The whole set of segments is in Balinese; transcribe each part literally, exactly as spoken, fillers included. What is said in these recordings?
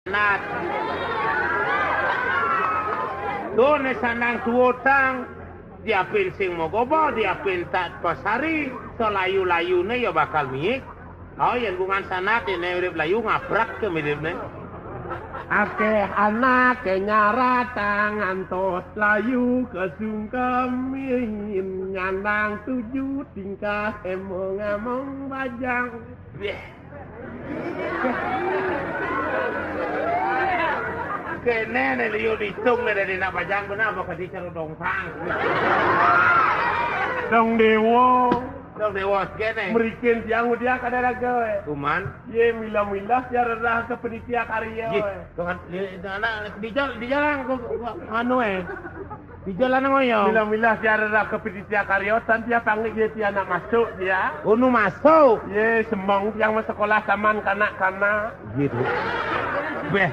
Nat. Tuh né sandang tuutang, diapin sing mogoba, diapin tak pasari, salayu-layuné ya bakal miik. Oh, yén bungan sanat, yén urip layu ngaprak ké miripné. Akéh anaké nyaratang ngantos layu kasungkemin, nyandang tuju tingkah émong-émong bajang. Béh. Kéné né liu ditung né dadi nak bajang bener apa ka dicaru dongtang. Dong déwa. Dong déwa kéné. Merikin tiang udia kada raga wé. Kuman. Yé mila-mila tiang rerah ka panitia karya wé. Yé, dengan di, di, anak di jal-, di jalan ku, ku, ku, anu wé. Di jalan ngoyo. Mila-mila tiang rerah ka panitia karya, tan tiang panggih yé tiang nak masuk tiang. Unu masuk. Yé, semeng tiang mah sekolah taman kanak-kanak. Gitu. Béh.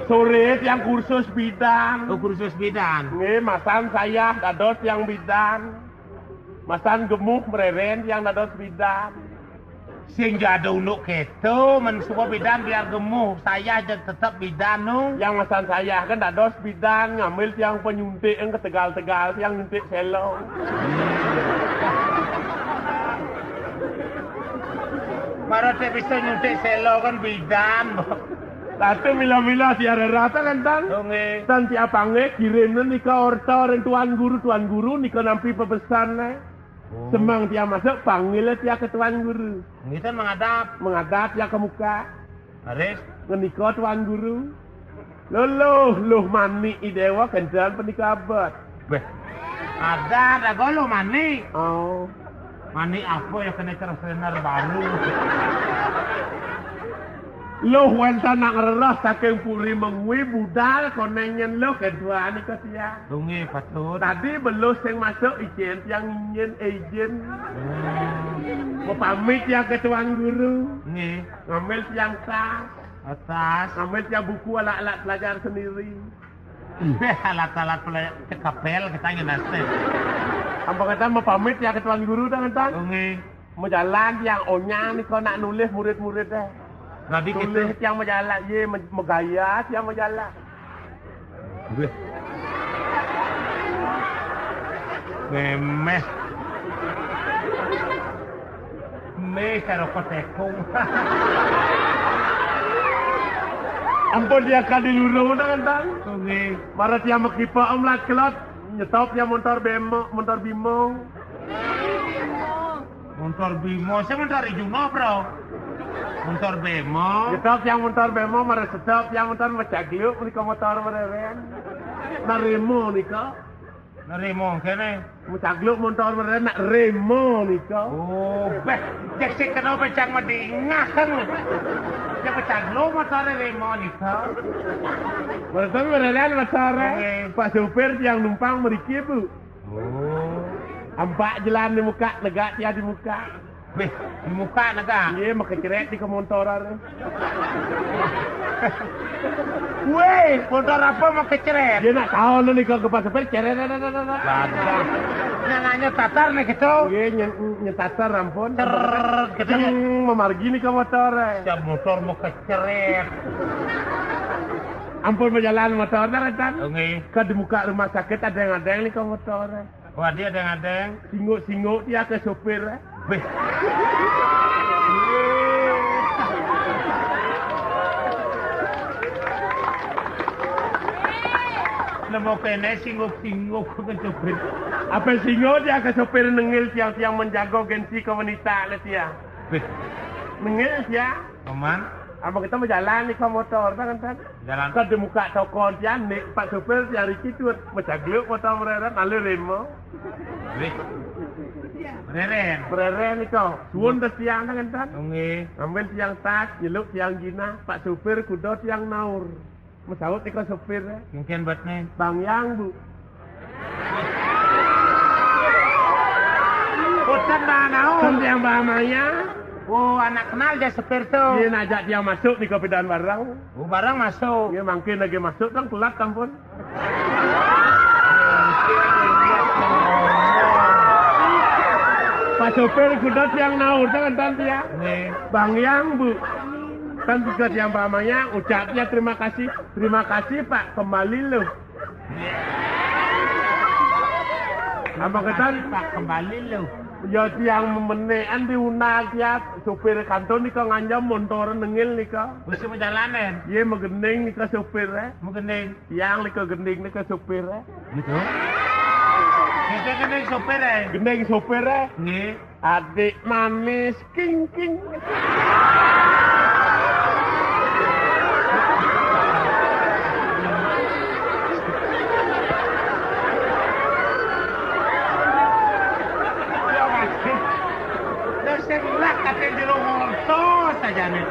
Soré tiang kursus bidan. Oh, kursus bidan. Nggih, masan sayah dados tiang bidan. Masan gemuh mrérén tiang dados bidan. Sing ja ada unduk kéto, mén suba bidan biar gemuh, sayah jeg tetep bidan nu. Yang masan sayah kan dados bidan, ngambil tiang penyuntik yang ketegal-tegal, tiang nyuntik selo. Mara té bisa nyuntik selo kan bidan. Lha té mila-mila tiang rerah ta kan, Tan? Oh, nggih. Tan tiang panggih kirimna nika orta ring Tuan Guru, Tuan Guru nika nampi pepesan, eh. Oh. Semeng tiang masuk, panggil tiang ke Tuan Guru. Nggih, Tan, menghadap. Menghadap tiang ke muka. Leres. Ngenika Tuan Guru. Luluh, Luh Manik Idéwa kénten punika abet. Béh. Ada, ada golo Manik. Oh. Manik apa ya kena cara senar baru. Luh wénten nak ngrereh saking puri Mengwi budal konéng nyén Luh kénten nika tiang. Nggih, patut. Tadi beluh sing masuk ijin tiang nginjin, eh, ijin. Hmm. Mapamit tiang ke Tuan Guru. Nggih. Ngambil tiang tas. Tas. Ngambil tiang buku alat-alat belajar sendiri. Béh, alat-alat pelajar cekapel kita ngenaste. Ampun kata mapamit tiang ke Tuan Guru dah ngentan. Nggih. Majalan tiang onyang nika nak nulih murid-murid deh. Tadi nulih kita tiang majalan, yé me-, megaya tiang majalan. Wéh. Méméh. Méh karo kotékung. Ampun tiang kadi luruna ngentan. Nggih. Mara tiang makipa om lat kelot, nyetop tiang montor bemo, montor bimo. Montor Bima, sing montor Arjuna, Bro. Montor Bima. Getop yang montor Bima, mara setop yang montor macagluk, menika motor mrérén. Nak Remo nika. Nak Remo kéné. Macagluk montor mrérén, nak Remo nika. Oh, béh, cék sing kena pecang madingah kan. Ya macagluk motor Remo nika. Mrérén mrérén motor. Oke. Pak supir yang numpang mriki, Bu. Oh. Ampak jalan di muka, negak tiang di muka. Béh, di muka negak? Iya, makecrét di kemontor are. Wéh, montor apa makecrét? Dia nak tahu nih kalau ke pasar ceret, ada, ada, ada. Badah. Nanya tatar nih gitu. Iya, nyen, nyen tatar ampun. Ceret, gitu. Yang memargi nih ke motor. Siap motor makecrét. Ampun berjalan motor dah kan. Oke. Ke di muka rumah sakit ada yang ada yang nih ke motor. Wah, dia ada yang ada yang. Singuk-singuk dia ke sopir. Béh. Nemu kéné singuk-singuk ke sopir. Apa singuk dia ke sopir nengil tiang-tiang menjaga gengsi ke wanita le tiang. Béh. Nengil tiang. Aman. Apa kita mau jalan nih ke motor, kan, kan? Jalan. Kan di muka toko tiang, nih, Pak supir tiang Riki tuh, macagluk motor mrérén, lalu Remo. Wéh. Mrérén. Mrérén nika. Suwun tes tiang tangan tan. Nggih. Ngambil tiang tas, nyeluk tiang jinah, Pak supir kuda tiang naur. Mesaut nika supir. Mungkin buat nih. Bang Yang, Bu. Boten, Bang, naon? Kan tiang Bang Maya. Oh, anak kenal ja supir tuh. Iya, najak tiang masuk nika pidan barang. Oh, barang masuk. Iya, mangkin lagi masuk, dong telat ampun. Pak sopir kuda tiang naur, jangan tan tiang. Nggih. Bang Yang, Bu. Kan juga tiang pamayang, ucapnya terima kasih. Terima kasih, Pak, kembali lu. Apa ketan? Pak, kembali lu. Ya tiang menekan diundang tiap supir kantor nika nganjam montor nengil nika. Wis mau jalanan. Iya, magending nika supir, eh. Magending. Tiang nika gending nika supir, eh. Gitu. Kita gending supir, eh. Gending supir, eh. Nggih. Adik manis king king. Ya, Mas. Lah, sing lah kate jero motor sajane.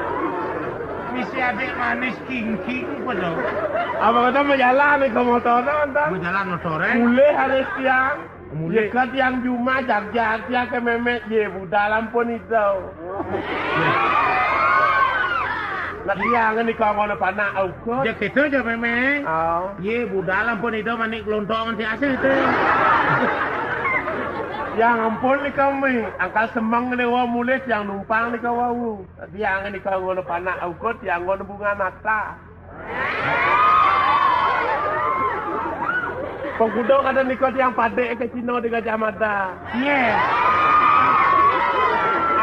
Misi adik manis king king padha. Apa kata mau jalan nih ke motor, nonton? Mau jalan motor, eh? Mulai harus tiang. Mulai. Ye, kat yang juma jag-jag tiang ke memek ye budal ampun itu. Nak tiang ni kau ngono panak au kot. Jek itu aja memek. Oh. Ye budal ampun itu manik lontong si asih itu. Yang ampun ni kami, angkal semang ni wa mulih yang numpang ni kau wau. Tiang ni kau ngono panak au kot, tiang ngono bunga mata. Pengkudo kada nikot yang padek ke Cina di Gajah Mada. Nye.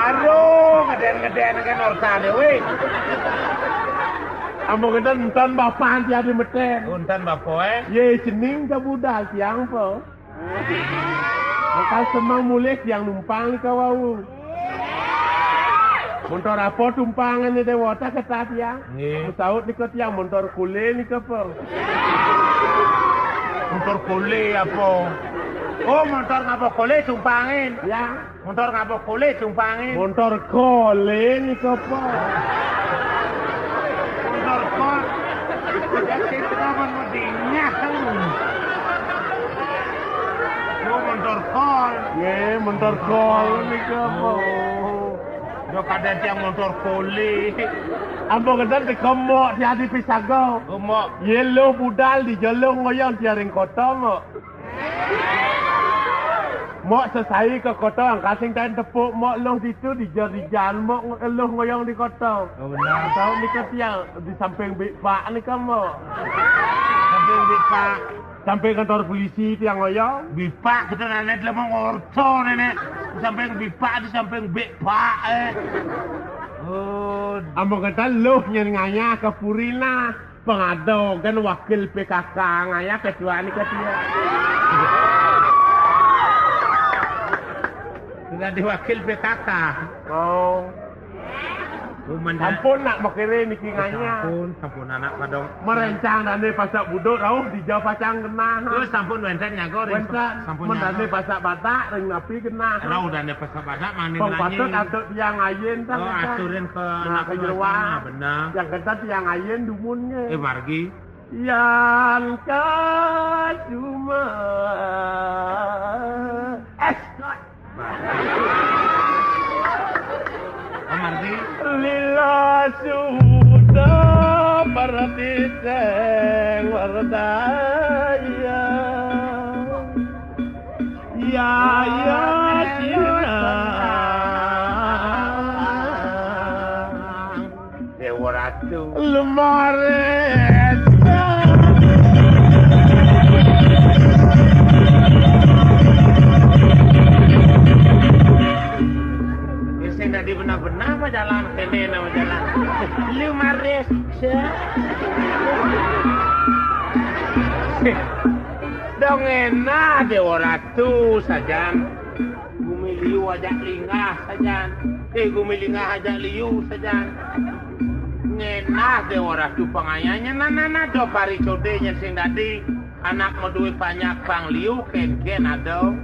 Aduh, ngeden-ngeden kan orsane, weh. Ambo ngeden entan bapan tiadi meten. Entan bapo, eh? Ye, cening ke budal tiang po. Maka semang mulih tiang numpang nika wau. Montor apa tumpangan ni dewata kata tiang? Nggih. Saut nika tiang montor kule nika po. Montor kule apa? Oh, montor ngapa kule tumpangin? Ya. Montor ngapa kule tumpangin? Montor kole nika po. Montor kol. Ya, sing kapan mau dinyah? Oh, montor kol. Nggih, montor kol nika po. Oh. Yo kada tiang montor kole. Ambo kedan tekemok tiadi pisago. Kemok. Ye lo budal di jelo ngoyong tiaring kota mo. Mok sesai ke kota, angkat sing tain tepuk, mok loh ditu di jarijan, mok ng-, loh ngoyong di kota. Oh, benar. Tahu ni ke tiang, di samping Big Pak ni ke, mok. Samping Big Pak. Samping kantor polisi tiang ngoyong. Big Pak, kita nenek lemah ngorto nenek. Di samping Big Pak, di samping Big Pak, eh. Oh. Ambo kata loh nyen ngayah ke Purina. Pengadogan wakil P K K ngayah ketua ni ketua. Sudah diwakil P K K. Oh. Ampun nak makere niki ngayah. Ampun, ampun anak padong. Merencang dane pasak buduk rauh dija pacang genah. Terus ampun wenten nyago ring. Wenten. Sampun mendane nyago. Pasak badak ring napi genah. Rauh dane pasak badak mani. Pengpatut atau tiang ayin. Oh, aturin ke. Nah, anak ke jeruan. Benar. Yang ketat tiang ayin dumun nge. Eh, margi. Yan kasuma. Es. Amargi. Lila suda parati teng wardaya. Ya, ya, Cina. Dewa Ratu. Lemaris. Ya, sing dadi benar-benar apa jalan? Kene nama jalan. Lemaris. Dong enak, Dewa Ratu, sajan. Gumi liu ajak linggah sajan. Eh, gumi linggah ajak liu sajan. Ngenah Dewa Ratu pangayanya nanana do pari code nyen sing dadi anak maduwe banyak pang liu ken-ken ado.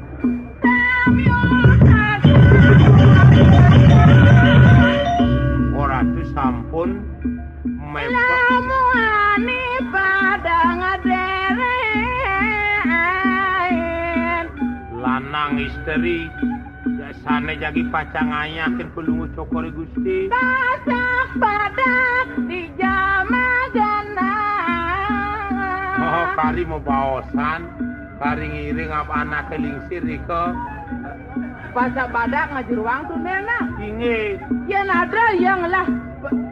Ora tu sampun mepet. Lamuane padang derek. Lanang istri biasane jagi pacang ngayahin pelungguh cokore Gusti. Pasak padak di jama genah. Oh, kari mau baosan, kari ngiring apa anake lingsir iko. Pasak badak ngajeruang tunen nah. Inggih. Yen ada yang lah.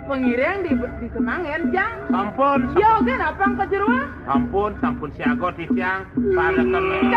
Pengiring di, di Kemangen, Jang. Sampun, Yo, sampun, gen apang ke jero? Sampun, sampun siaga titiang. Para kami.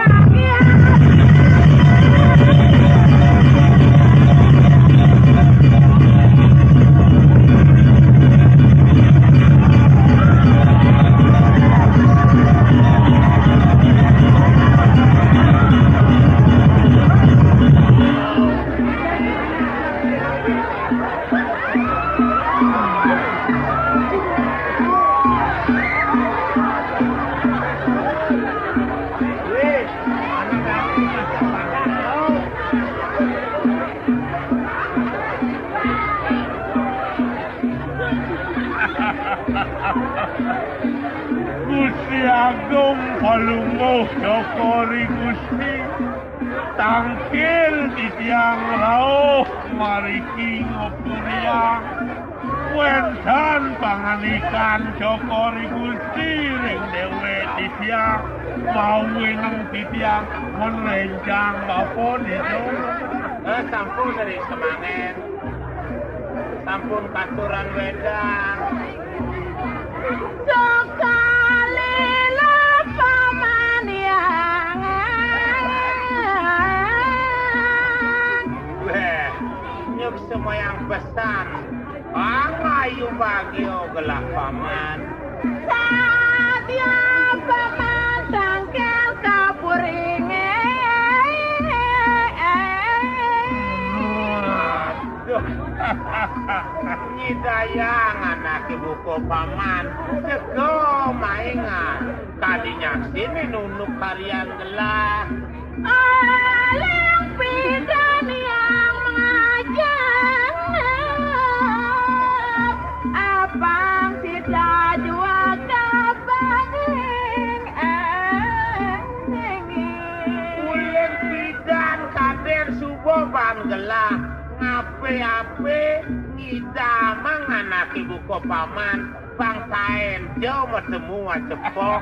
Gusti Agung Palungguh Cokor I Gusti, tangkil titiang rauh mariki ngapuriang wénten pangandikan Cokor I Gusti ring déwék titiang, mawinan titiang mén rénjang bapa dija. Eh, sampun ring Kemangen. Sampun katurang wédang. Sokalila pamaniangan. Wéh, nyuk semayang pesan. Pangayu bagio gelah paman. Sadia paman tangkil kapuringé. Aduh. Nyidayang anaké buka paman. Teka maingan. Kadi nyaksiné nunuk kalian gelah. Aling pidan yang mengajak abang sida jua kabaning. Ulin pidan kadén suba ban gelah, ngape-ape ngidamang anaké buka paman, bang taén ja matemu acepok.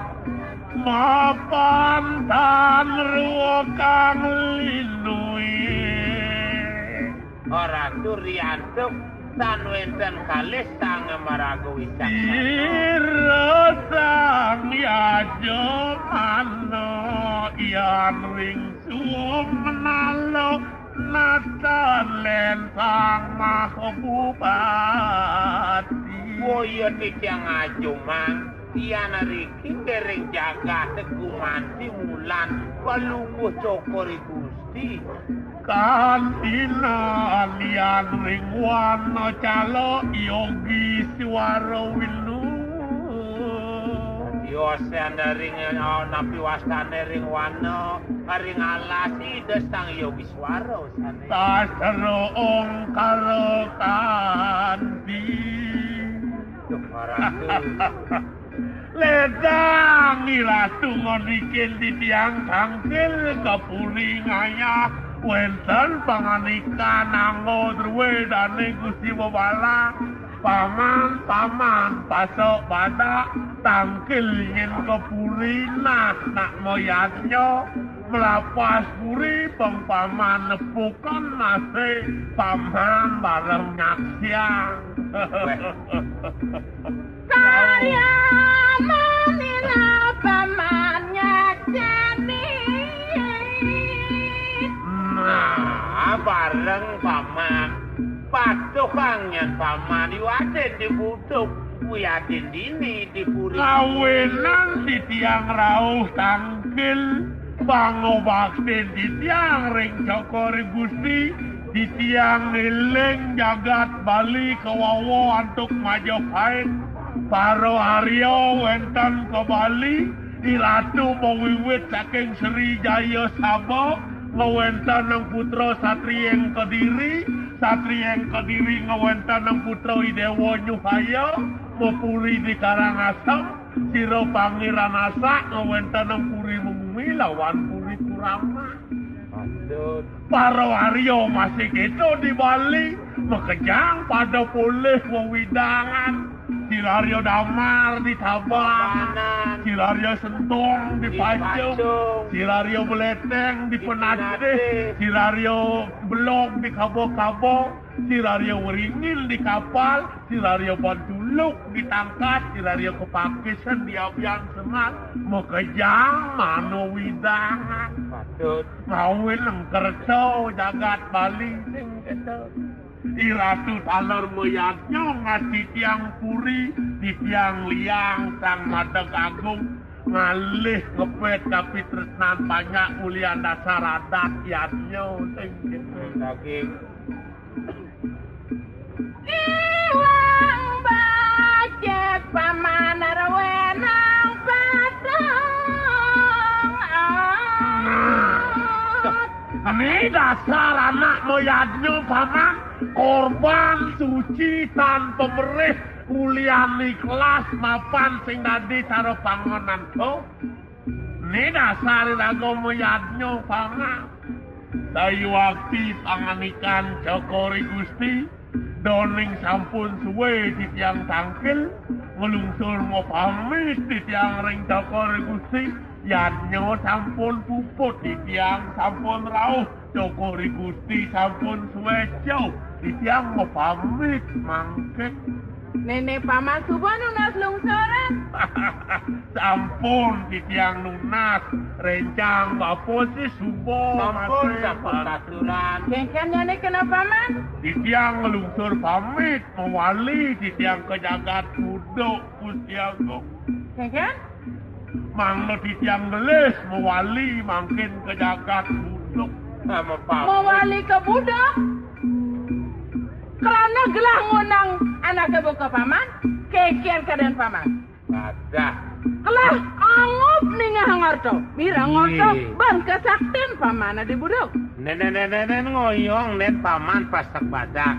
Mapan tan ruekang linui. Ratu riantuk tan wénten kalih sang maraga wicaksana. Ira sang yajamana yan ring sumenalo natan lén sang mahbupati. Boya titiang ajuman. Yan riki ngiring jagat gumanti mulan Palungguh Cokor I Gusti. Kantinan yan ring wana cala Yogiswara Windu. Yosen ring, ah, napi wastané ring wana, ring alas Ida Sang Yogiswara sané. Sastra ongkara kanti. Duh, Ratu. Ledang I Ratu ngonikin titiang tangkil ka puri ngayah wénten pangandikan angga druédané Gusti Bebalang, paman, paman, pasok badak, tangkil nyén ka puri nah nak mayadnya, mlapas puri pang paman nepukan masih paman bareng nyaksiang. Kaya manila paman nyajani. Nah, bareng paman. Patuhang nyan paman, yu adin di buduk, wi adin dini di puri. Kawinan titiang rauh tangkil, pangobaktin titiang ring Cokor Gusti, titiang ngiling jagat Bali kawawa antuk Majapahit. Para Arya wénten ka Bali, I Ratu mawiwit saking Sri Jaya Saba, ngawéntenang putra Satriya ing Kediri, Satriya ing Kediri ngawéntenang putra I Déwa Nyuhaya, mapuri di Karangasem, sira Pangeran Asak ngawéntenang Puri Mumi lawan Puri Kurama. Patut. Para warya masih kéto di Bali, makejang pada polih wewidangan. Sirario damar di Tabanan. Sirario sentong di Pacung. Sirario beleteng di Penatih. Sirario belog di Kabo-Kabo. Sirario weringin di Kapal. Sirario bantuluk di Tangkas. Sirario kepakisan di Abian Semat. Mekejang mano widangan. Patut. Ngawin engkerto jagat Bali sing keto. I Ratu taler mayadnya ngati tiang puri, titiang liang sang madeg agung, ngalih ngepet kapitresnan panjak ulian dasar adat yadnya sing daging. Iwang bajek paman arwenang patang. Nah, ini dasar anak mayadnya, Paman. Korban suci tan pemerih, ulian ikhlas mapan sing dadi cara pangonan. Oh, ini dasar iraga mayadnya, Paman. Sayuwakti pangandikan Cokor I Gusti, doning sampun suwe titiang tangkil, nglungsur mapamit titiang ring Cokor I Gusti, yadnya sampun puput titiang sampun rauh, Cokor I Gusti sampun suweca, titiang mapamit mangkin. Nene Paman suba nunas lungsuran. Sampun titiang nunas, rencang bapa sih suba. Sampun, mate, sampun, Paman. Katuran. Kengken nyane kena Paman? Titiang nglungsur pamit mawali titiang ka jagat Buduk, Gusti Agung. Kengken? Mangda titiang gelis mawali mangkin ka jagat Buduk. Sama Paman. Mawali ka Buduk? Krana gelah ngunang anake buka Paman, kengken kaden Paman. Adah. Kelah angup ningeh ngarta. Bira ngarta. Iya. Ban kesaktin Paman di Buduk. Nen, nen, nen, nen, nen, ngoyong, nen, Paman pasek badak.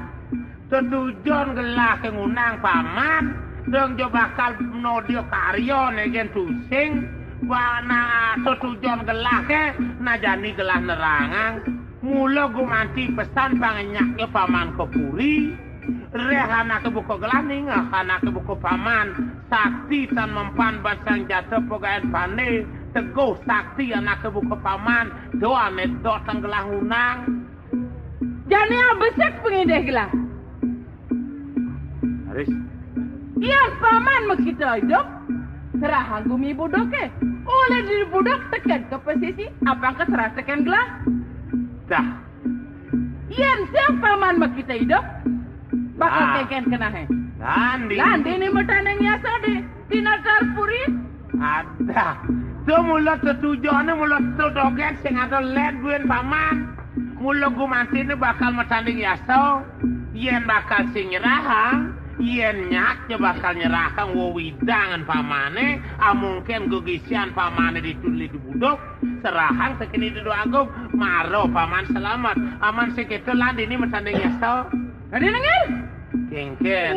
Tetujon gelah ke ngunang Paman, dong jo bakal nodio karya negen tusing, bana tetujon gelah ke, najani gelah nerangang. Mula gumanti pesan pangenyaknya Paman ke puri, reh anake buka gelah ningeh anake buka Paman, sakti tan mempan basang jata pegaen pande, teguh sakti anake buka Paman, doane dotang gelah ngunang. Jani abesek pengidih gelah. Haris. Yan Paman makita idup, serahang gumi Buduke. Oleh di Buduk teken ke pesisi, apang ke serah teken gelah. Dah. Yan siang Paman makita idup, bakal keken kenahe. Landi. Landi ni metane ngiasa di, di Natar Puri. Ada. Tu mula tetujone, mula tu dogen sing ada led buin Paman. Mula gumantine bakal matanding yasa. Yen bakal sing nyerahang, yen nyak je bakal nyerahang wewidangan Pamane, amungkin gegisian Pamane dituli di Buduk, serahang sekini di Agung, maro Paman selamat. Aman sing keto Landi ni matanding yasa. Adi nengir? Kengken.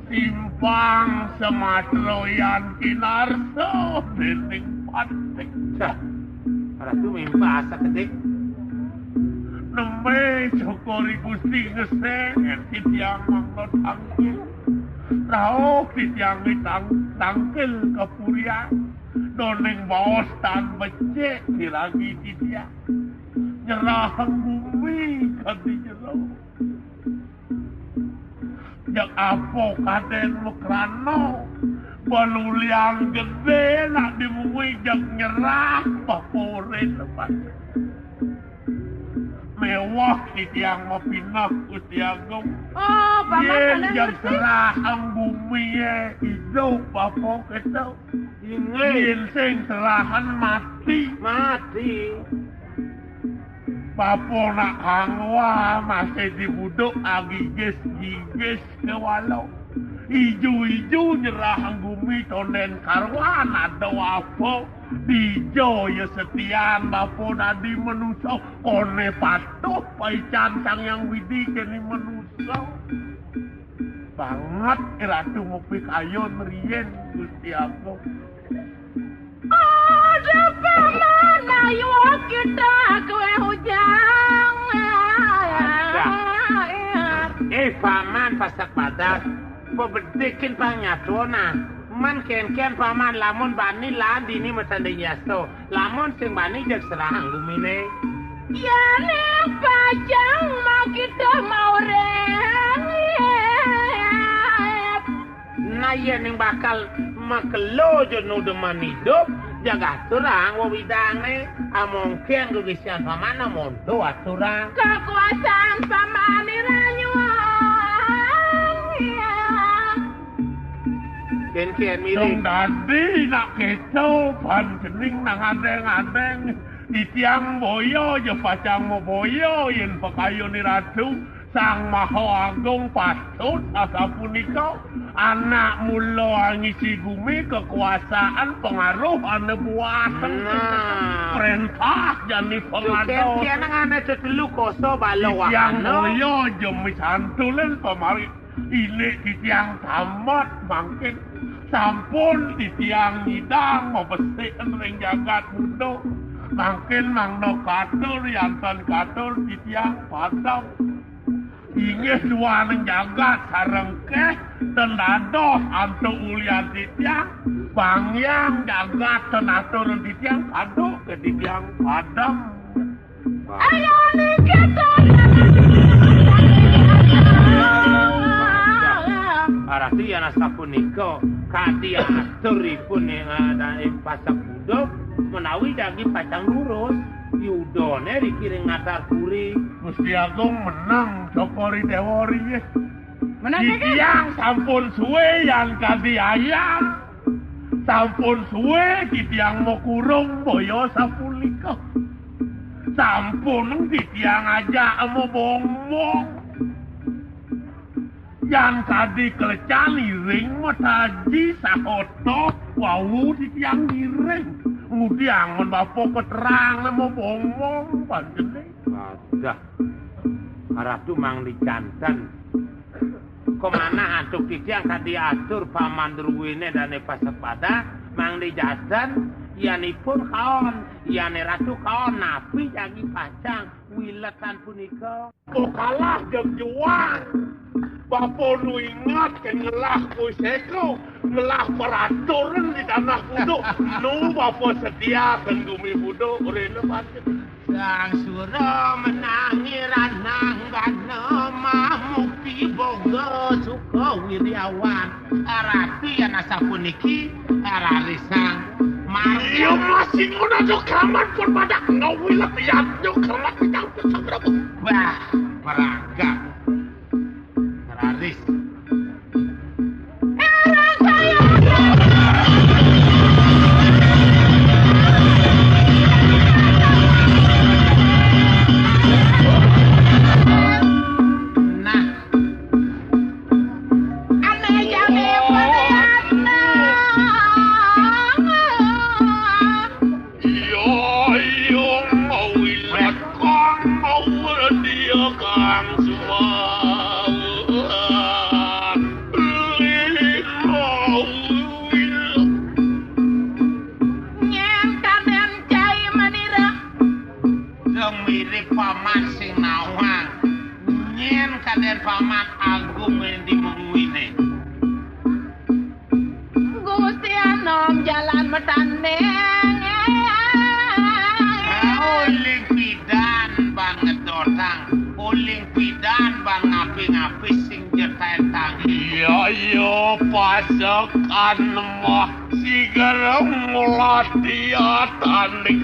Simpang Sematro Yan Kinarso, dening Pantik. Dah, Ratu mimpa asak kedik. Nembe syukuri Gusti ngesek, titiang mangkot angkil. Rauh titiang ditang-, tangkil ke purian. Doning baos tan becik diragi titiang. Nyerahang bumi kadi jero. Jak apa kaden makrana? Balulian gede nak dimuwi jak nyerah bapa urin lepas. Mewah titiang mapineh Gusti Agung. Oh, Paman. Yen kanan jak ngerti. Serahang bumi e idup bapa keto. Inggih. Yen sing serahan mati. Mati. Bapa nak hangwa masih di Buduk agigis-gigis kewala. Iju-iju nyerahang gumi tonden karwan ada apa. Dija ya setian bapa dadi manusa. Kone patuh paican Sang Hyang Widi keni manusa. Banget Ratu mupikayun riyen Gusti Agung. Ada Paman ayu Pasak badak, pabedikin panyatona. Man kénkén paman lamun bani lan dini matanding yasta. Lamun sing bani jeg serahang guminé. Yén pacang makita maurip. Nah, yén ning bakal makelo ja nu demen idup, jag aturang wewidangé. Amongkén gegesian paman monto aturang. Kakuasaan paman iranyuang. Kénkén mirip. Dong dadi nak kéto, pan cening nang adéng-adéng. Titiang boya ja pacang maboya yén pakayun Ratu Sang Maha Agung patut asapunika. Anak mula ngisi gumi kakuasaan pangaruh ané buatan. Nah. Préntah jani pangada. Kénkén ané tetelu koso bala. Titiang wahana. Boya ja misantulin pamari. Indik titiang tamat mangkin sampun titiang nyidang mabesikan ring jagat Buda. Mangkin mangda katur, yan tan katur titiang padem. Inggih duaning jagat sareng kéh, ten dados antuk ulian titiang, bangyang jagat ten atur titiang, kaduk ké titiang padem. Ayo niki. Arati yén asapunika, kadi aturipun ing, ah, ing pasek buda, menawi jagi pacang lurus, yudané riki ring natar puri. Gusti Agung menang, Cokor I Déwa Riih. Menang, Kakang? Titiang sampun sué yan kadi ayam. Sampun sué titiang makurung boya sapunika. Sampun titiang ajak mabongbong. Yan kadi klecan iring mataji sahota wau titiang ngiring. Ngudiang men bapa keterang mabongbong panjene. Wadah. Aratu mangdi janten. Kamanah antuk titiang kadi atur paman druwine dane pasek badak, mangdi janten, yanipun kaon, yane ratu kaon, napi jagi pacang wiletan punika. Kok kalah jeg juang. Bapa nu inget ke ngelah kuiseko, ngelah peraturan di tanah kudu. Nu bapa sedia ke gumi budu, rene pati. Sang sura menangi ranang gana mamupi boga suka wiryawan. Arati yan asapuniki, ararisang. Iya masih ngono aja kramat pun pada ngawilat yan yo kramat kita pun sabrabo. Bah, peragak. Raris. Nah. Ane jane pada. Iya, iya, mawilat kang mawredia kang sumawun. Lima wil. Nyen kaden cai manira. Dong mirip paman sing nawang. Nyen kaden paman agung ing di mungwine. Gusti anom jalan matanding. Uling pidan ban ngedotang, uling pidan ban ngapi-ngapi sing jetai tangi. Iya, iya, pasekan mah sigar mulati tanding.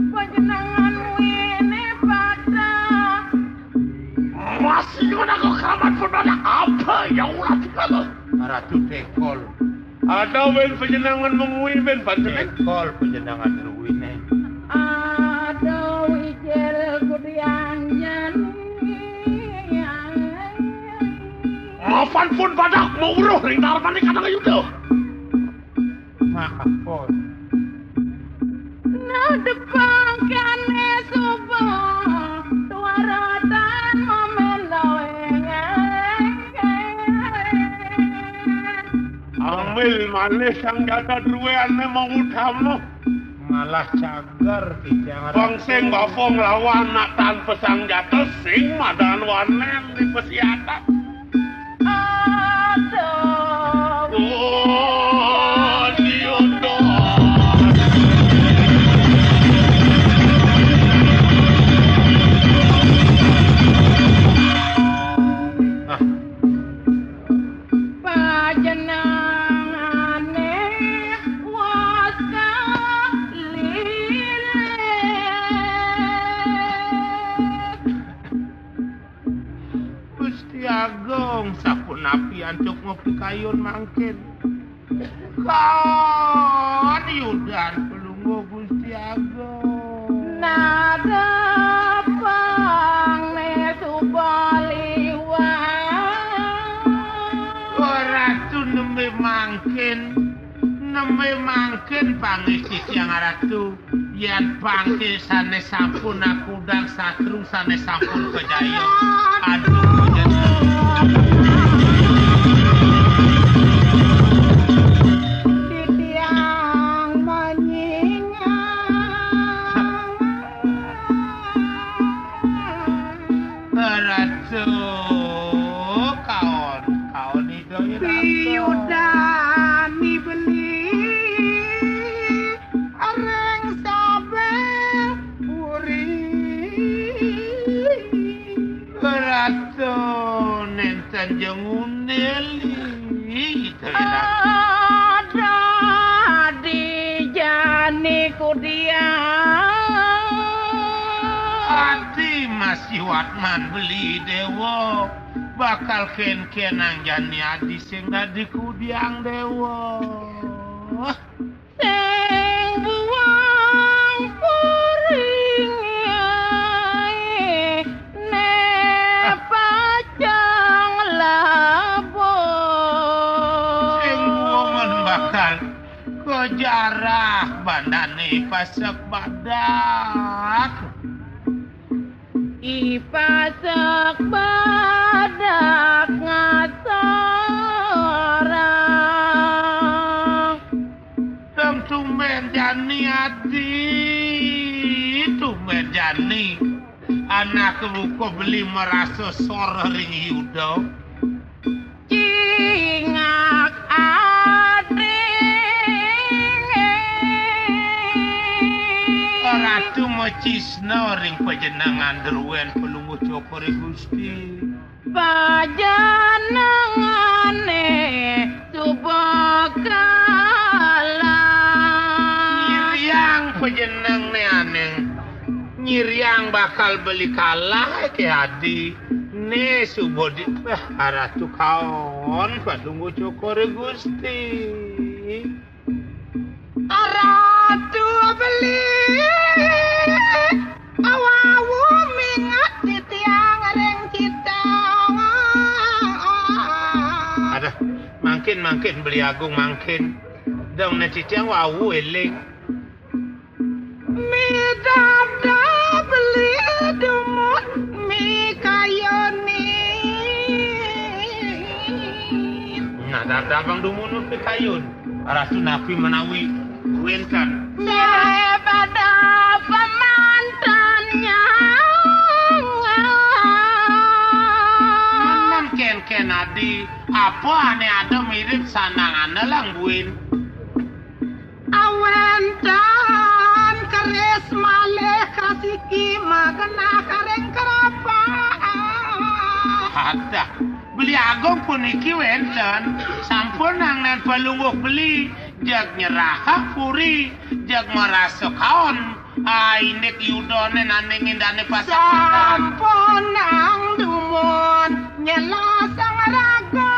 Panjenengan muine patah. Masih ngono kok kramat pun ada apa ya ulah kita. Ratu Tekol. Ada wen panjenengan mengui wen panjeneng. Tekol panjenengan ruwine. Ada wijil kudiang jani. Mapan pun pada mauruh ring darmane kadang yuda. Maaf, Pon. Depangkane suba tuaratan mamendaweng. Ambil malih sang jata druene mawutama. Malah cager titiang. Bang sing bapa nglawan nak tan pesanjata sing madan wanen di pesiatan. Aduh. Oh, diundang. Ah. Pajenengane was kaliling. Gusti Agung, sapunapi antuk ngopi kayun mangkin? Kaon yudan pelungguh Gusti Agung. Nadepang ne suba liwat. Oh, Ratu nembe mangkin, nembe mangkin pangisi tiang Ratu. Yan pangke sane sampun akudang satru sane sampun kajaya. Aduh, kajaya. Titiang manyinga. Ratu, kaon, kaon Ida Ira. Piudan beli. Areng sabeng puri. Ratu nenten jenguneli. Ada di jani kudiang. Ati masih watman beli dewa. Bakal ken-kenang jani adi sing dadi kudiang dewa. Sing buang puring ne pacang labo. Sing buang bakal ko jarah bandane pasek badak. Ipasek badak ngasorang. Dong tumben jani adi, tumben jani. Anak luko beli merasa sor ring Yuda. Cingak ading. Ratu macisna ring pajenengan druen Palungguh Cokor I Gusti. Pajenengane suba kalah. Nyiriang pajenengne aneng. Nyiriang bakal beli kalah ke adi. Ne suba di, ah, Ratu kaon Palungguh Cokor I Gusti. Ratu beli awawu mingat titiang ring kita. Aduh, mangkin, mangkin, Beli Agung, mangkin. Dong ne titiang wawu eling. Midabdab beli dumun mikayunin. Nah, dabdabang dumun mikayun. Ratu napi menawi wenten. Sae pada pamantannya. Menem ken-ken adi, apa ane ada mirip sanangane lang buin. Awanten keris malih kasiki magenah karing kerapa. Hadah, Beli Agung puniki wenten, sampun nangnen Palungguh Beli, jeg nyerahang puri, jeg marasa kaon. Ah, indik Yudane nanding indane pasakitan. Sampunang dumun nyelasang raga.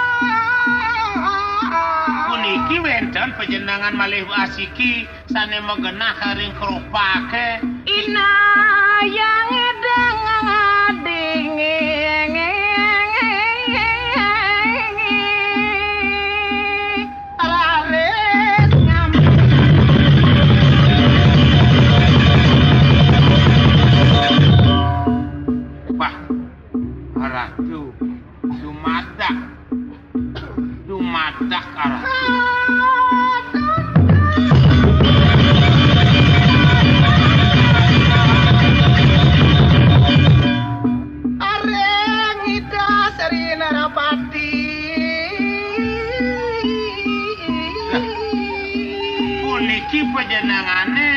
Puniki wenten pajenengan malih asiki sane magenah karing kropake. Inayang edeng ading. Raris nyambung. Areng Ida Sri Narapati. Puniki panjenengane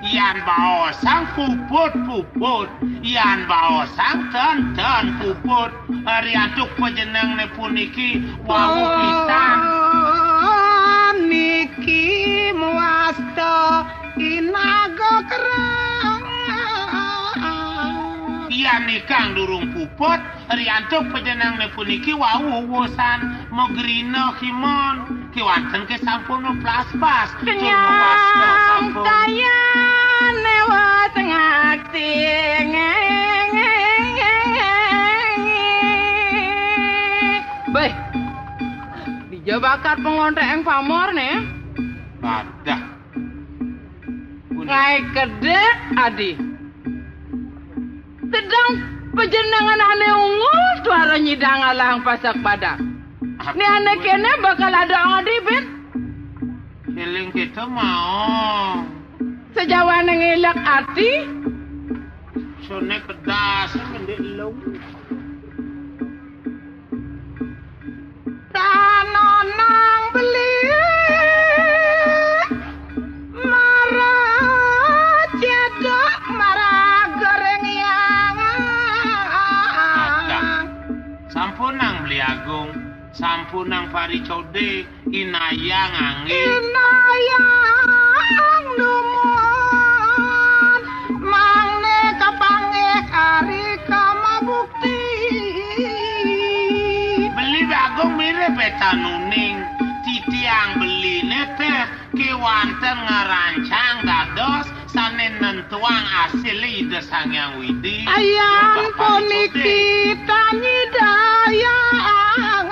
yan baosang puput-puput, yan baosang ten-ten puput. Riantuk panjenengane puniki wau pisan. Niki muasta inaga kerang. Yan ikang durung puput, riantuk panjenengane puniki wau wuwusan magrina kimon. Kiwanten ke sampun maplaspas. Tur mawasta sampun. Beh, dija bakat pangontek ing pamor ne. Padah. Ngae kedek adi. Tedang panjenengan ane ungul tuara nyidang alang pasak badak. Ni ane kene bakal ada adi, Bin. Eling kita mau. Sejawane ngelek ati. Sone kedas, mendek elung. Tanonang beli mara cedok mara goreng yang. Adah. Sampunang beli agung, sampunang paricode, inayang angge. Inayang dumun, mangne kapanggih ari kamabukti. Beli Bagong mirip petan uning, titiang beline teh kewanten ngerancang dados sane nentuang asil Ida Sang Hyang Widi. Ayan puniki tanyidayang.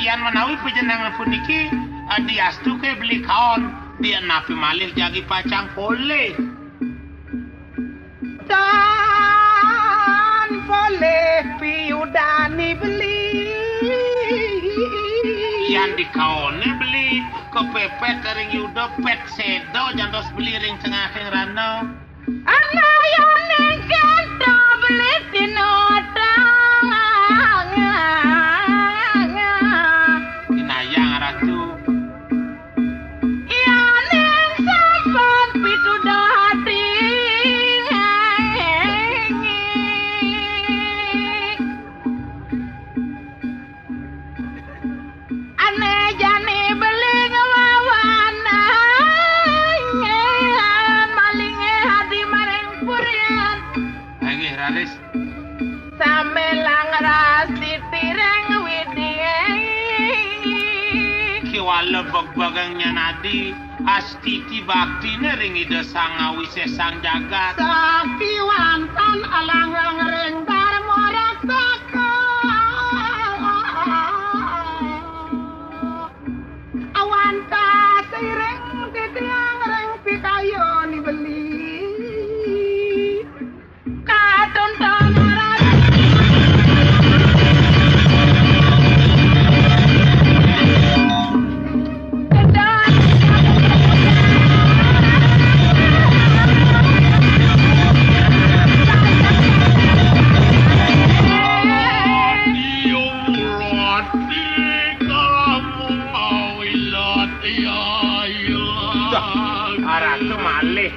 Yan menawi panjenengan puniki, eh, diastu ke beli kaon, dia napi malih jagi pacang polih. Tan polih piudani beli. Yan dikaone beli, kepepet ring yuda pet seda jantos beli ring tengahing rana. Ana yane kento beli tinotang. Inayang Ratu. Yaning sampun pituduh ati. Ane jani beli ngwawanan, malinge adi maring purian. Inggih, raris. Samelang rasi tireng widi. Kiwala begbegang nyanadi, astiti baktine ring Ida Sang Awise Sang Jagat. Sakiwantan alangang ring Dharma Raksasa. Awantas iring titiang ring pikayun beli. Katon tamaran. Dah, aratu malih.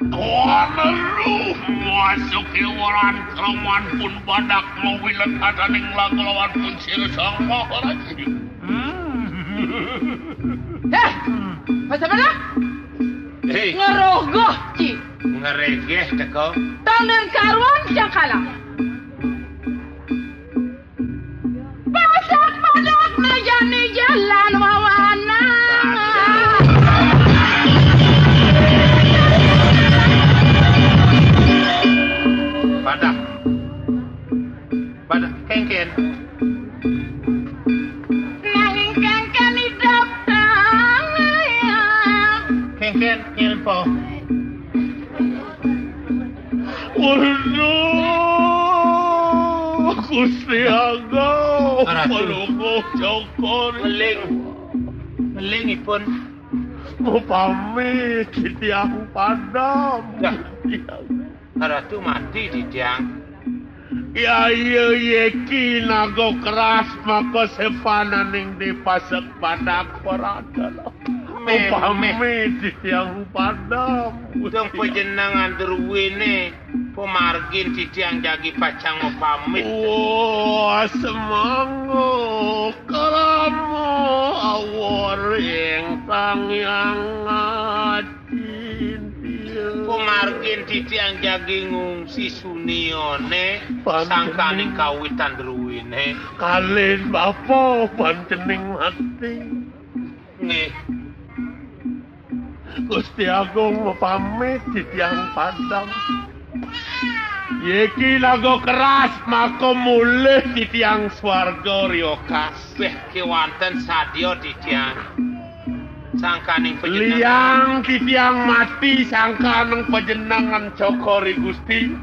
Tuan Ruh masuki waran kraman pun badak mawilet adaning laga lawan pun sira Sang Maharaja. Hmm. Dah, masa mana? Hei. Ngerogoh, Ci. Ngeregeh teko. Tang dan karuan cang kalah. Pasak padak najane jalan wawana. Padah. Padah kengken. Nanging kengken idap tang. Kengken nyelpo. Waduh, Gusti Agung, Ratu. Pelungguh Cokor. Weling. Lingipun. Upami titiang padam. Dah. Titiang. Ratu mati titiang. Ya, iya, yeki naga keras maka sepananing dipasek badak parada. Meh, upami meh. Titiang padam. Dong pajenengan druwene pamargin titiang jagi pacang mapamit. Wah, semangga krama awor ing Sang Hyang Aditya. Pamargin titiang jagi ngungsi sunione. Pantening. Sangkaning kawitan druwene. Kalin bapa pantening mati. Nggih. Gusti Agung mapamit titiang padam. Yeki naga keras maka mulih titiang swarga riokas. Beh, kewanten sadia titiang. Sangkaning pajenengan. Liang titiang mati sangkaning pajenengan cokor i Gusti.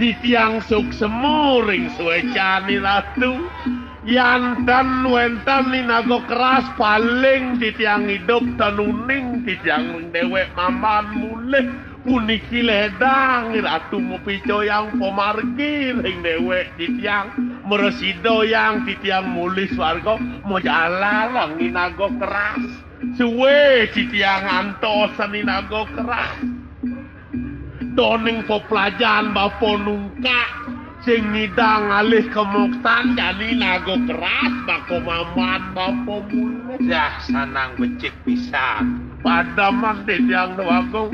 Titiang suksema ring swecane Ratu. Yan tan wenten i naga keras paling titiang idup tan uning titiang ring dewek mamban mulih puniki ledang i Ratu mapicayang pamargi ring dewek titiang mrasidayang titiang mulih swarga majalarang i naga keras. Suwe titiang antosan i naga keras. Doning peplajan bapa nungkak sing ngidang alih kamoksan jani naga keras baka mamban bapa mulih. Dah sanang becik pisan. Padaman titiang Déwagung.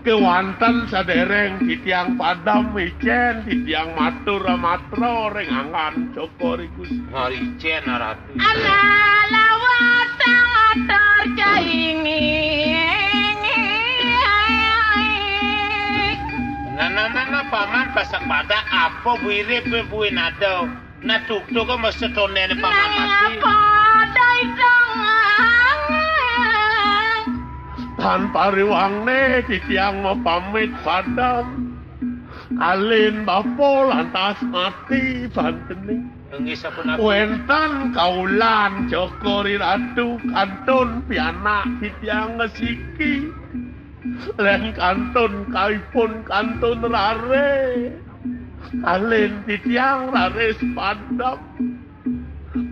Kewanten sadereng titiang padam icen titiang matur matra ring anggan cokor i Gusti. Ngoricen Ratu. Ana lawat atur caingi. Nana nana paman pasak badak apa buirip buin ada. Nah tuktuk mesti tondene paman mati. Apa dai dong. Tan pariwangne titiang mapamit padam. Alin bapa lantas mati pantening. Inggih sapunapi. Wenten kaulan cokor i Ratu kantun pianak titiang ngesiki. Len kantun kaipun kantun rare. Alin titiang raris padam.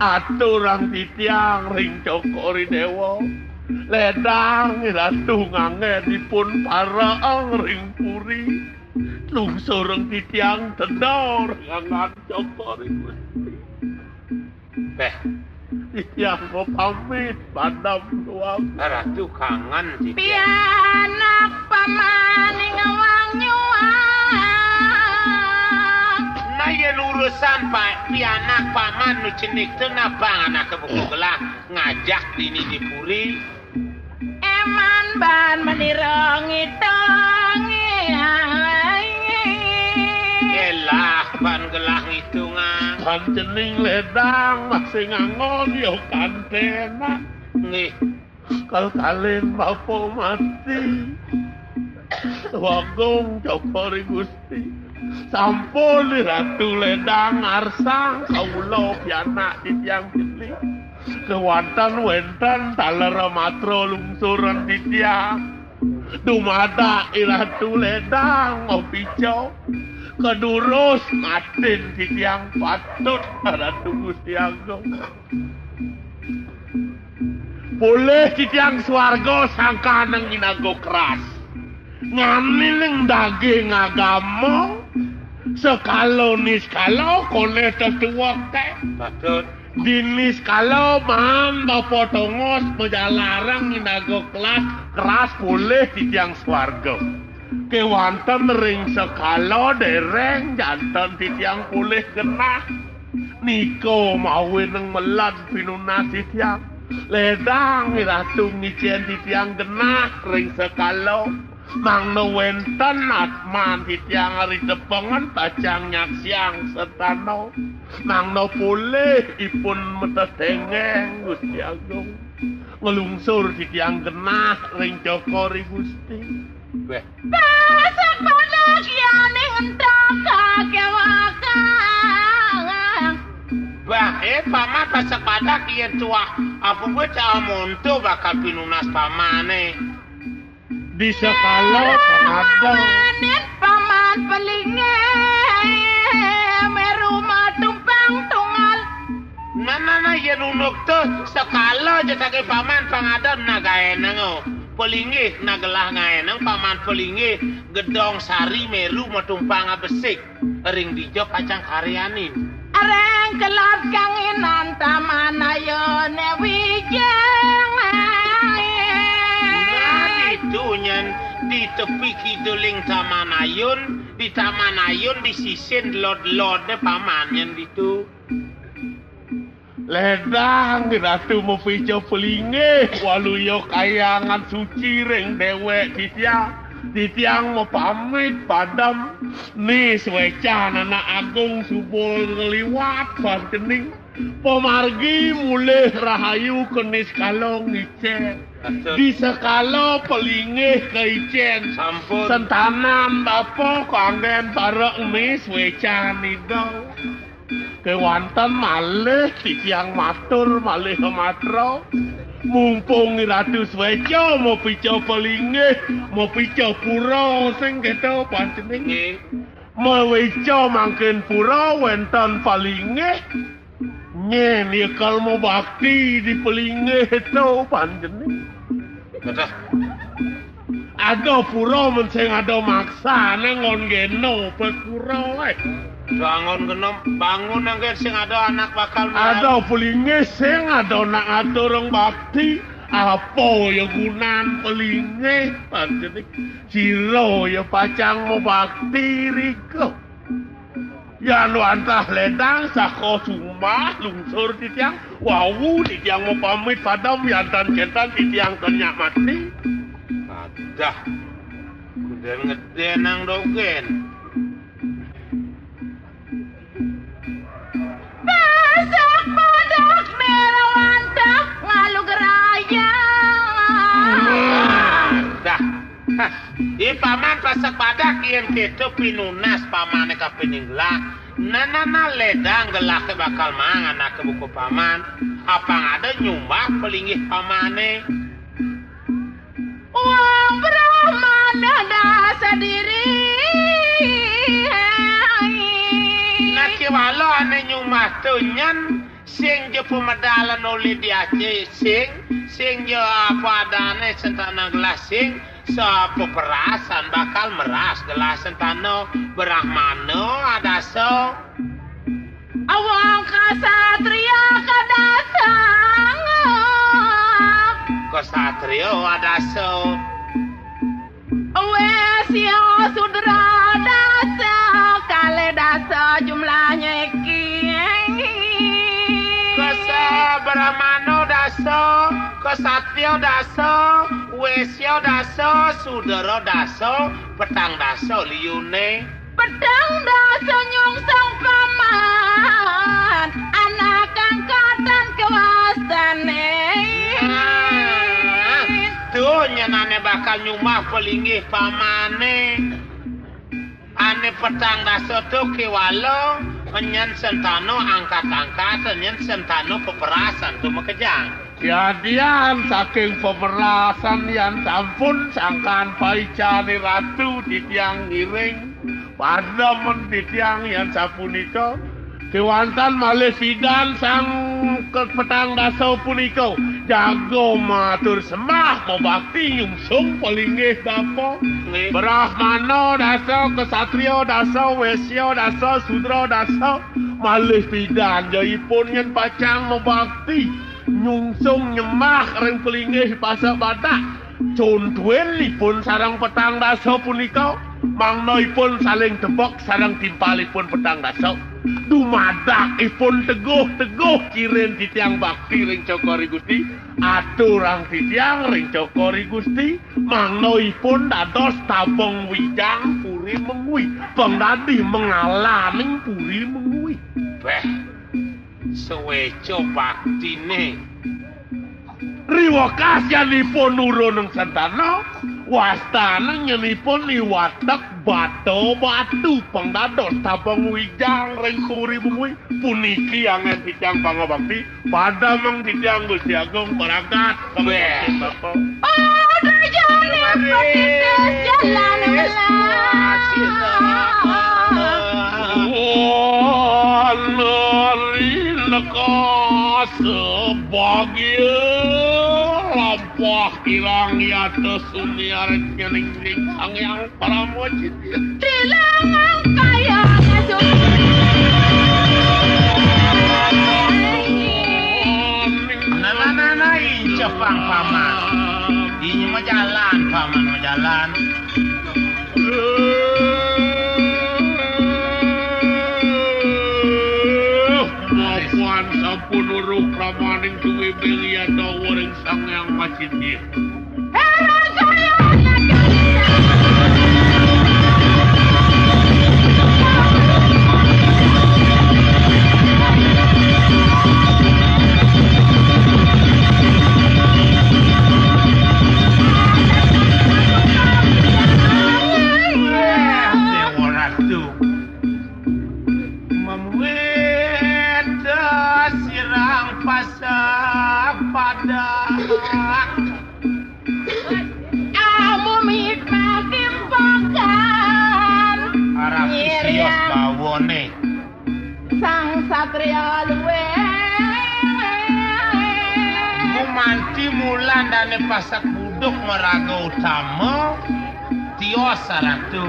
Aturang titiang ring cokor i dewa. Ledang i Ratu nganggenipun pareng ring puri. Lungsurang titiang tedor nganggan cokor i Gusti. Beh. Titiang mapamit padam doang. Ratu kangen titiang. Pianak pamaning awang nyuwang. Nah yen urusan pa, pianak paman nu cenik tu nah bang anake buku gelah ngajak dini di puri. Eman ban menira ngitung. Elah ban gelah ngitungan. Pancening ledang masih ngangon yo kantena. Nggih. Kal kalin bapa mati. Wagung cokor i Gusti. Sampun i Ratu ledang arsang kawula pianak titiang cenik. Kewanten wenten taler matra lungsuran titiang. Dumadak i Ratu ledang mapica. Kedurus matin titiang patut Ratu Gusti Agung. Polih titiang swarga sangkaneng i naga keras. Nganiling daging agama sekala niskala koneh tetuwek teh. Patut. Dini sekala maan bapa tongos majalarang i naga kelas keras polih titiang swarga. Kewanten ring sekala dereng janten titiang polih genah. Nika mawinang meled pinunas titiang. Ledang i Ratu ngicen titiang genah ring sekala. Mangda wenten atman titiang ari tepengan pacang nyaksiang setana. Mangda polih ipun metetengeng Gusti Agung. Nglungsur titiang genah ring cokor i Gusti. Beh. Pasak panak yaning entok kakewakang. Bah, Eh, paman pasak padak yén tuah apa buat cah monto bakal pinunas pamané. Di sekala pamadan. Manin paman pelinggih, meru matumpang tunggal. Nah, nah, nah, yén unduk tuh, sekala aja saking paman pangadan nagaéneng, oh. Pelinggih nagelah ngaéneng paman pelinggih, gedong sari meru matumpang besik. Ring dija pacang karyanin. Areng kelod kanginan Taman Ayun wijang. Nah, ditu nyén di tepi kiduling Taman Ayun, di Taman Ayun di sisin lod-lodé paman nyén ditu. Ledang Ratu mapica pelinggih, waluya kayangan suci ring déwék titiang. Titiang mapamit padem, ni suécan Anak Agung suba ngliwat pantening. Pamargi mulih rahayu ka niskala ngicén. Di sekala pelinggih ka icén. Sampun. Sentanan bapa kanggén parek ni suécan Ida. Kéwanten malih titiang matur malih matra. Mumpung Ratu Swéca mapica palinggih, mapica pura sing kéto pantening. Nggih. Mawica mangkin pura wénten palinggih. Nyén nyekel mabakti di palinggih to pantening. Kedah. Ada pura men sing ada maksane ngon geno pura, eh. Bangun genom, bangun anggen sing ada anak bakal. Ada pelinggih sing ada nak ngaturang bakti. Apa ya gunan pelinggih? Pantening sira ya pacang mabakti rika. Yan wantah ledang saka sumbah lungsur titiang, wau titiang mapamit padem, yan tan kénten titiang kenya mati. Adah. Kudu ngedénang dogén. Pasak padak merwantah ngalugraya. Dah. Hah, i paman pasak padak yén kéto pinunas pamané kapining gelah. Nanana ledang gelahé bakal maang anaké buka paman. Apang ada nyumbah pelinggih pamané. Wong Brahmana dasa diri. Nah, kéwala ané nyumbah to nyén sing ja pamedalan olih diaci, sing, sing ja apa adané sentana gelah sing, sapaperasan bakal meras gelah sentana Brahmana adasa. Awang kasatria kadasang. Kasatria adasa. Wesya sudra dasa, kalih dasa jumlahnya iki. Kasa Brahmana dasa, kasatria dasa, wesya dasa, sudra dasa, petang dasa liuné. Petang dasa nyungsung paman, anak angkatan kewastané. Nah, to nyén ané bakal nyumbah pelinggih pamané. Ané petang dasa to kéwala, nyén sentana angkat-angkat, nyén sentana peperasan to makejang. Yadian saking pemerasan yan sampun sangkan paicané ratu titiang ngiring. Pademen titiang yan sapunika. Kéwanten malih pidan sang ke petang dasa punika. Jaga matur sembah mabakti nyungsung palinggih bapa. Nggih. Brahmana dasa, ksatria dasa, wesya dasa, sudra dasa. Malih pidan ja ipun nyén pacang mabakti. Nyungsung nyembah ring pelinggih pasak badak. Contuin ipun sareng petang dasa punika, mangda ipun saling tebek sareng timpalipun petang dasa. Dumadak ipun teguh-teguh kirin titiang bakti ring Cokor I Gusti, aturang titiang ring Cokor I Gusti, mangda ipun dados tabeng wijang puri mengwi, pang dadi mengalaning puri mengwi. Béh. Suéca baktiné. Riwekas yan ipun nurunang sentana, wastané nyén ipun i watek Batu-batu pang dados tabang wijang ring puri bumi. Puniki anggen titiang pangabakti, padamang titiang Gusti Agung paragat. Wéh. Bapa. Oh, rajane petitis jalan welas. Wah, nari neka sebagia lampah kirang yata suniar nyening ning Sang Hyang Parama Cindya. Dilangang kaya ngasuk. Nana-nana incepang paman. Ini mah jalan, paman mah jalan. Mapan sampun uruh pramaning suwi bilian dawa ring Sang Hyang Macindya. Dewa Ratu. Mamweda sirang pasak padak. Amu mikmati pakan. Arah ngirian. Sios bawane. Sang satria luwih. Gumanti mulan dane pasak buduk maraga utama. Tios saratu.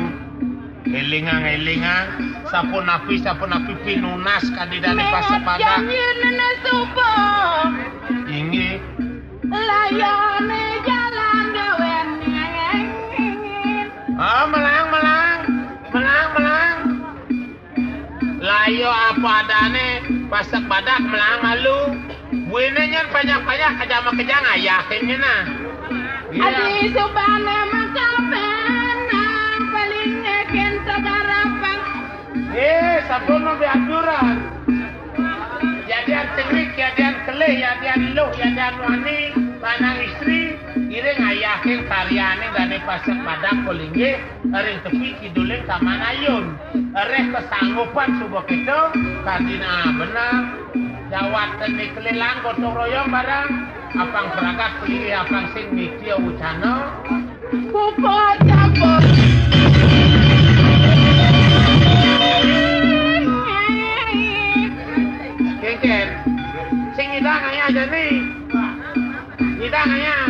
Elingang, elingang, sapunapi, sapunapi pinunas kadi dane pasak padak. Janjine suba. Inggih. Layone jalan dewen. Ah, melang, melang. Melang, melang. Layo apa adane pasak padak melang alu. Buine nyen banyak-banyak aja makejang ayahe nyen nah. Iya. Adi subane makaben, paling ngeken segarapang. Eh, sampun mah beaturan. Yadian cengrik, yadian kelih, yadian luh, yadian wani, lanang istri, iring ayahe karyane dane pasak padak paling nggih, ring tepi kiduling Taman Ayun. Reh kesanggupan suba kita, kardina bener. Jawatan keliling gotong royong bareng, apang pragat pelih, apang sing nitya wucana. Puput campur. Kengken, sing ngidang ayah jani. Ngidang ayah.